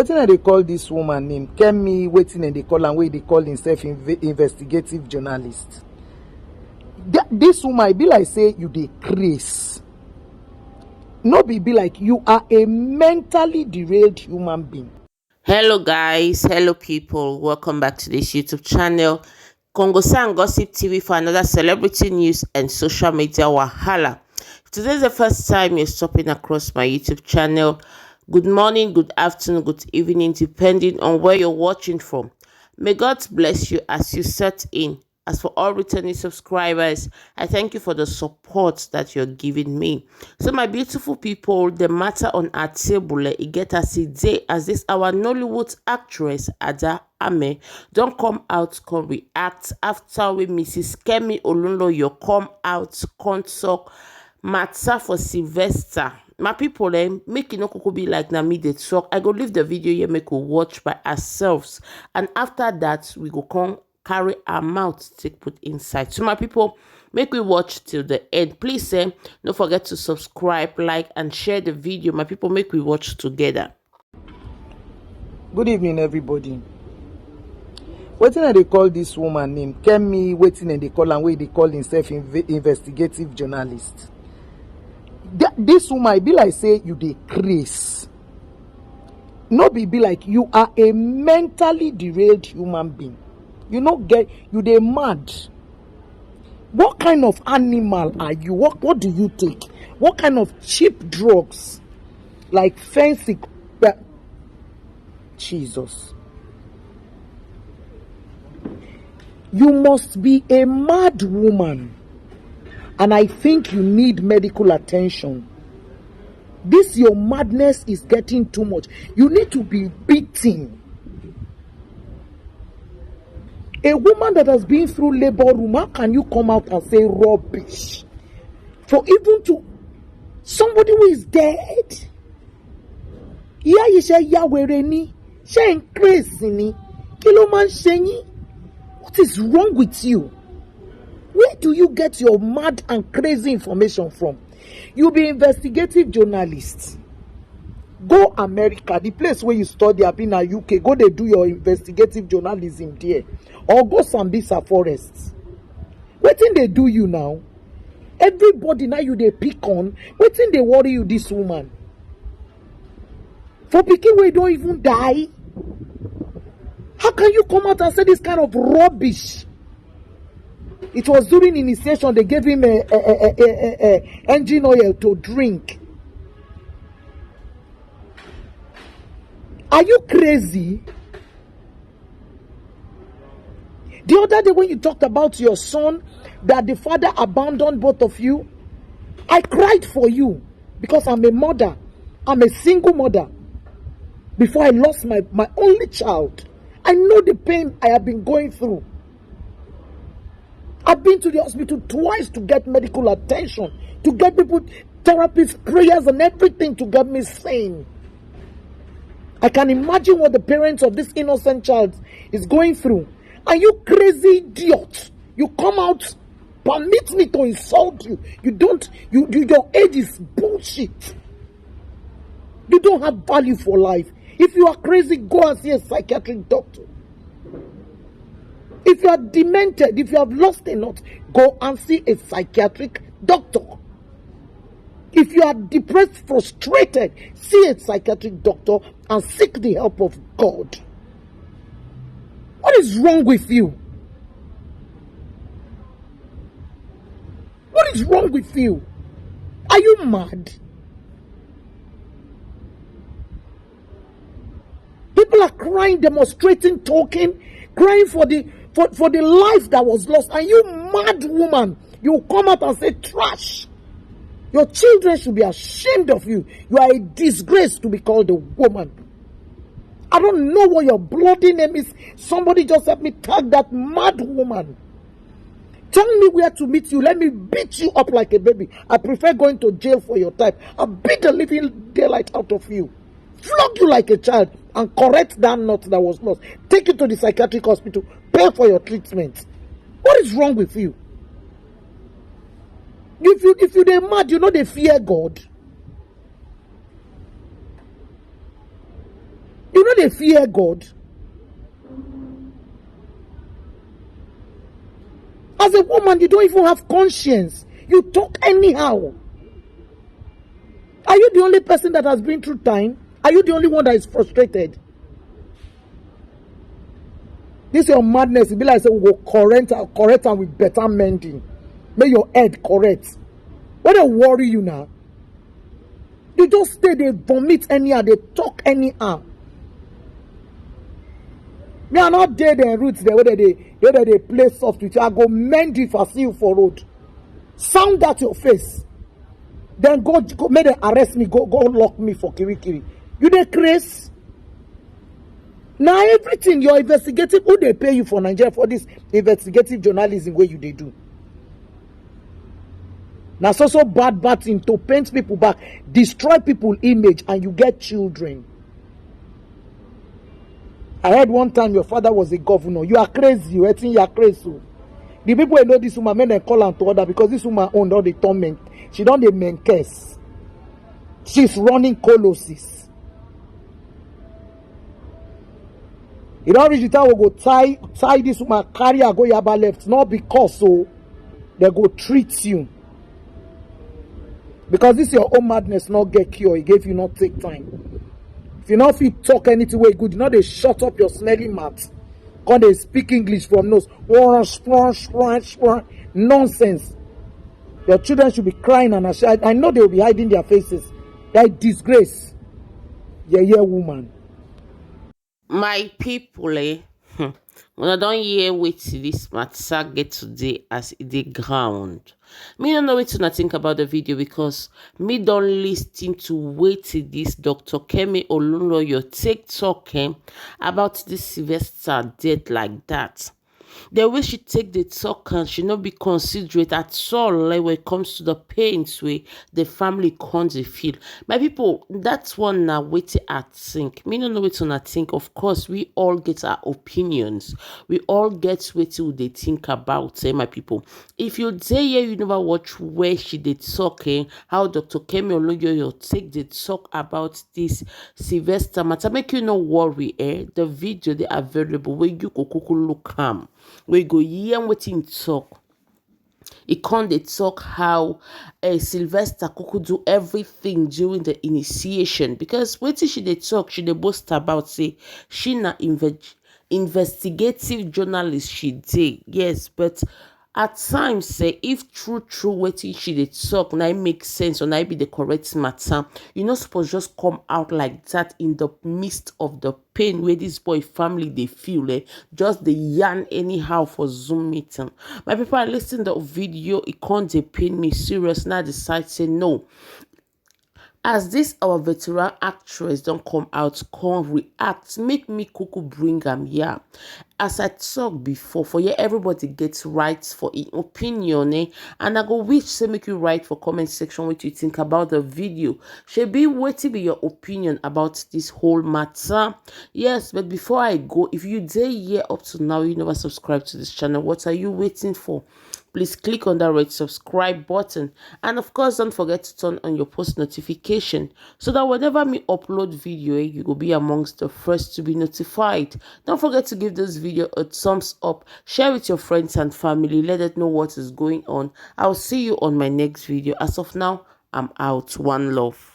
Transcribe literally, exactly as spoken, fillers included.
Wetin I dey call this woman name? Kemi, wetin dem dey call am, wey dey call himself inve-, investigative journalist. Th-, this woman, e be like say you dey craze. No be, be like you are a mentally derailed human being. Hello guys, hello people, welcome back to this YouTube channel. Congo San Gossip T V for another celebrity news and social media wahala. If today is the first time you're stopping across my YouTube channel, good morning, good afternoon, good evening, depending on where you're watching from. May God bless you as you set in. As for all returning subscribers, I thank you for the support that you're giving me. So my beautiful people, the matter on our table, eh, e get as e dey, as this our Nollywood actress, Ada Ame, don come out, come react after wey Missus Kemi Olunloyo come out, come talk matter for Sylvester. My people, eh, make e no kuku be like na me dey talk. I go leave the video here, make we watch by ourselves. And after that, we go come carry our mouth take put inside. So my people, make we watch till the end. Please, eh, don't forget to subscribe, like, and share the video. My people, make we watch together. Good evening, everybody. Wetin I dey call this woman name? Kemi, wetin dem dey call am, wey dey call himself inve-, investigative journalist. Th-, this woman, e be like say you dey craze. No be, be like you are a mentally derailed human being. You no get, you dey mad. What kind of animal are you? What, what do you take? What kind of cheap drugs? Like fancy, uh, Jesus. You must be a mad woman. And I think you need medical attention. This your madness is getting too much. You need to be beaten. A woman that has been through labor room, how can you come out and say rubbish? For even to somebody who is dead. Ìyá yìí ṣe ya wèrè ni, ṣé ń craze ni? Kí ló máa ń ṣe yín? What is wrong with you? Where do you get your mad and crazy information from? You be investigative journalist. Go America, the place where you study, abi na U K, go dey do your investigative journalism there. Or go Sambisa forest. Wetin dey do you now? Everybody now you dey pick on. Wetin dey worry you, this woman? For pikin wey don even die? How can you come out and say this kind of rubbish? It was during initiation they gave him a, a, a, a, a, a engine oil to drink. Are you crazy? The other day when you talked about your son, that the father abandoned both of you, I cried for you because I'm a mother. I'm a single mother. Before I lost my, my only child, I know the pain I have been going through. I've been to the hospital twice to get medical attention, to get people therapies, prayers, and everything to get me sane. I can imagine what the parents of this innocent child is going through. And you crazy idiot, you come out, permit me to insult you. You don't, you, you, your age is bullshit. You don't have value for life. If you are crazy, go and see a psychiatric doctor. If you are demented, if you have lost a lot, go and see a psychiatric doctor. If you are depressed, frustrated, see a psychiatric doctor and seek the help of God. What is wrong with you? What is wrong with you? Are you mad? People are crying, demonstrating, talking, crying for the, for, for the life that was lost. And you mad woman, you come out and say trash. Your children should be ashamed of you. You are a disgrace to be called a woman. I don't know what your bloody name is. Somebody just help me tag that mad woman. Tell me where to meet you. Let me beat you up like a baby. I prefer going to jail for your type. I'll beat the living daylight out of you. Flog you like a child and correct that knot that was lost. Take you to the psychiatric hospital. Pay for your treatment. What is wrong with you? If you, if you dey mad, you no dey fear God. You no They fear God. As a woman, you don't even have conscience. You talk anyhow. Are you the only person that has been through time? Are you the only one that is frustrated? This your madness. E be like say we go correct, correct am with better mending. Make your head correct. What dey worry you now? You just stay dey vomit anyhow, dey talk anyhow. Me, I no dey dem roots there wey dem dey, wey dem dey play soft with you. I go mend you if I see you for road. Sound out your face. Then go, go make dem arrest me, go, go lock me for Kirikiri. You dey craze? Na everything your investigative, who dey pay you for Nigeria for this investigative journalism wey you dey do? Na so so bad bad thing to paint people back, destroy people image, and you get children. I heard one time your father was a governor. You are crazy. You think you are crazy. So the people wey know this woman, make dem call am to order, because this woman own don dey torment. She don dey menkes. She's running colosis. E don reach the time we go tie, tie this woman, carry her go Yaba left. Not because so they go treat you. Because this your own madness not get cure. E give you not take time. If you not fit talk anything wey good, you know they shut up your smelly mouth. Come dey speak English from nose. Nonsense. Your children should be crying and ashamed. I, I know they will be hiding their faces. That disgrace. Yeah, yeah, woman. My people, eh? Hmm. Una don hear wetin this matter get today as e dey ground. Me no know wetin una think about the video, because me don listen to wetin this Doctor Kemi Olunloyo take talk, eh, about this Sylvester death like that. The way she take the talk and she no be considerate at all, like, when it comes to the pains wey the family come dey feel. My people, that one na wetin I think. Me no know wetin una think. Of course, we all get our opinions. We all get wetin we dey think about, eh, my people. If you dey here, you never watch where she dey talk, eh, how Doctor Kemi Olunloyo take dey talk about this Sylvester matter, make you no worry, eh. The video dey available where you go kuku look am, where you go hear wetin he talk. He come dey talk how, eh, Sylvester kuku do everything during the initiation, because wetin she dey talk, she dey boast about say she na inve- investigative journalist she dey, yes, but at times, say, if true true wetin she dey talk na im make sense or na im be the correct matter, you no suppose just come out like that in the midst of the pain where this boy family dey feel, eh, just dey yarn anyhow for Zoom meeting. My people, I listen the video, it can't dey pain me serious. Now I decide say no. As this our veteran actress don come out, come react, make me kuku bring am here. As I talk before, for here everybody gets rights for an opinion, eh? And I go wish say make you write for comment section what you think about the video. Shebi, wetin be your opinion about this whole matter? Yes, but before I go, if you dey here up to now, you never subscribe to this channel, what are you waiting for? Please click on that red subscribe button, and of course, don't forget to turn on your post notification so that whenever me upload video, eh, you go be amongst the first to be notified. Don't forget to give this video a thumbs up, share with your friends and family, let them know what is going on. I'll see you on my next video. As of now, I'm out. One love.